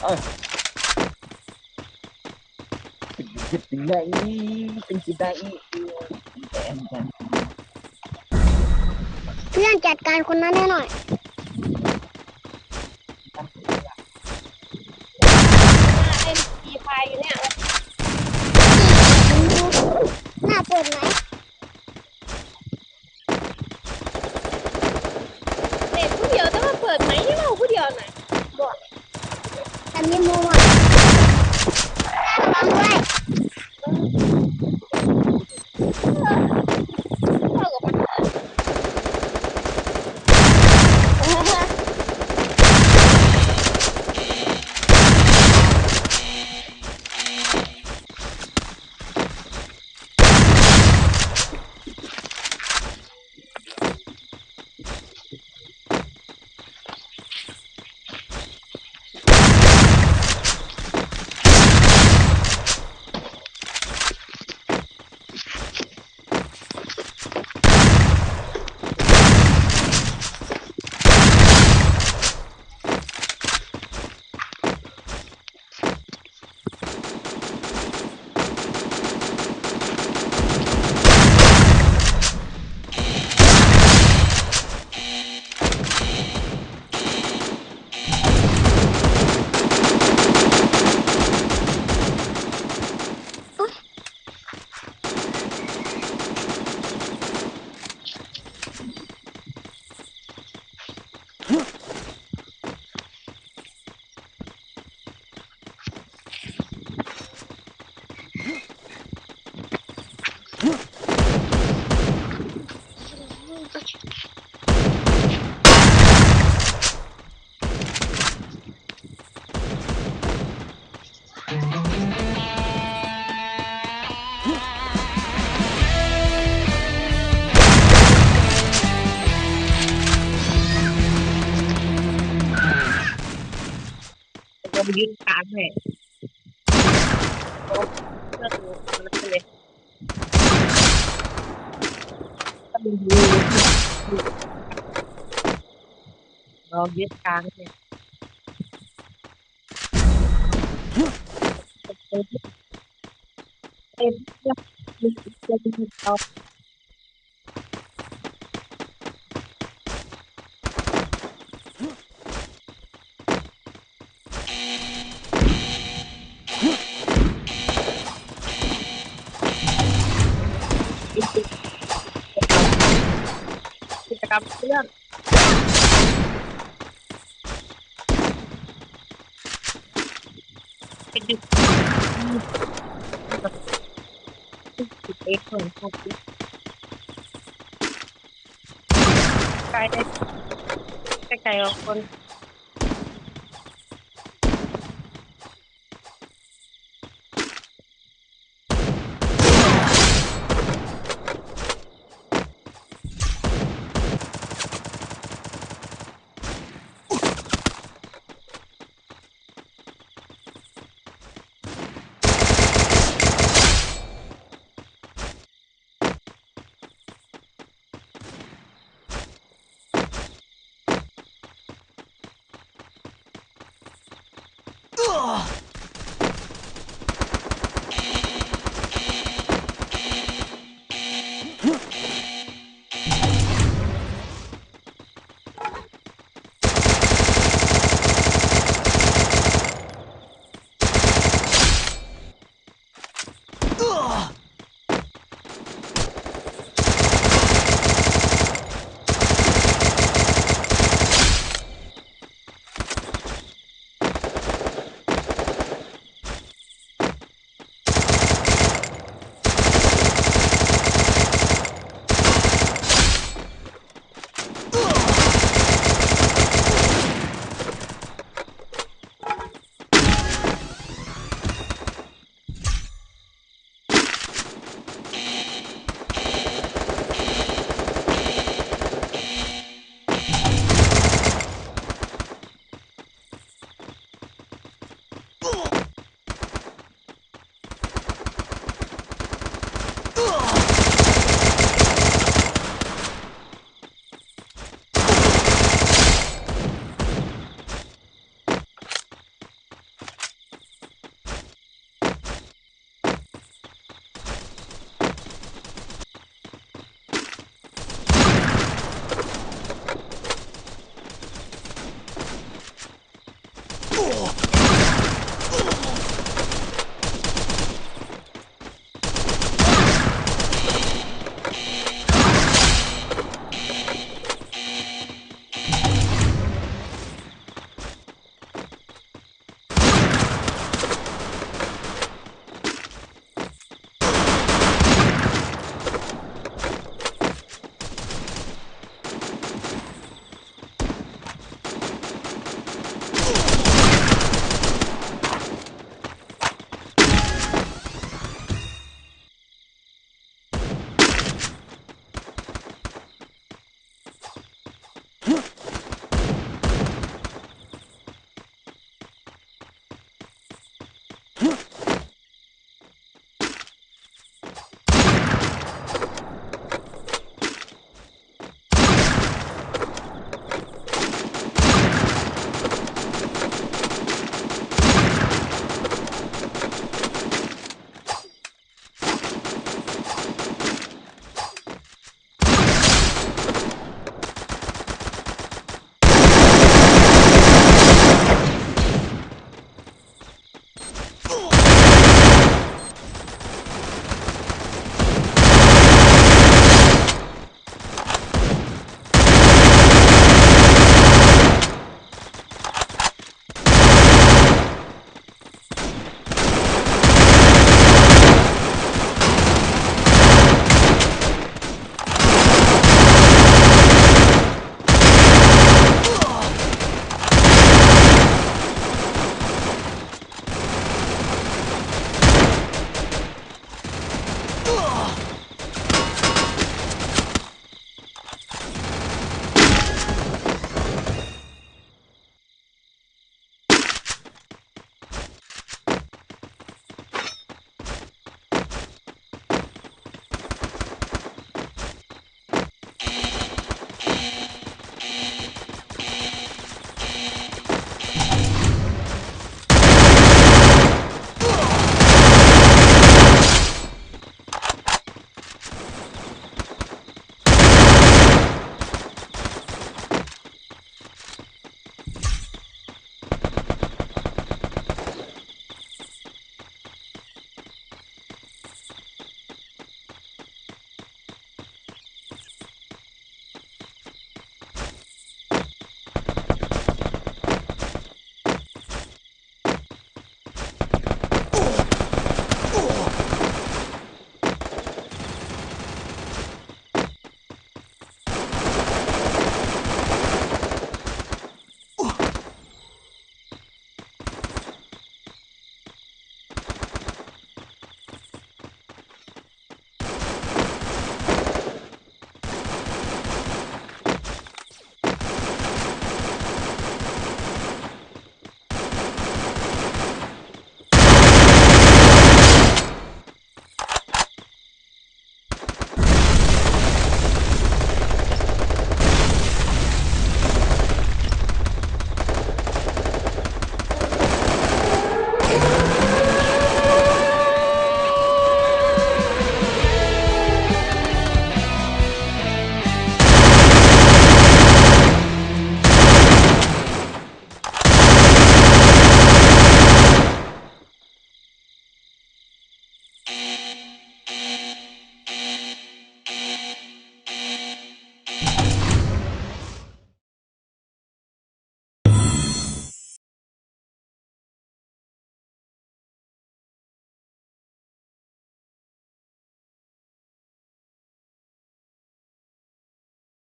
Ơ. Tính chỉ đây, tính chỉ đây. พื่อนจัดการคนนั้นให้หน่อย Em Free Fire อยู่เนี่ย หน้าเปิดไหม เน็ตผู้เดียวแต่ว่าเปิดไหมค์อยู่ผู้เดียวน่ะ บอก แต่มีมุมอ่ะ ระวังด้วย เท่ากับมัน ยึดค้างเนี่ย ยึดค้างเนี่ย กิจกรรมเพื่อน ไปดึก สิบเอ็ด หน่วย ไกล ไกลๆ ออกคน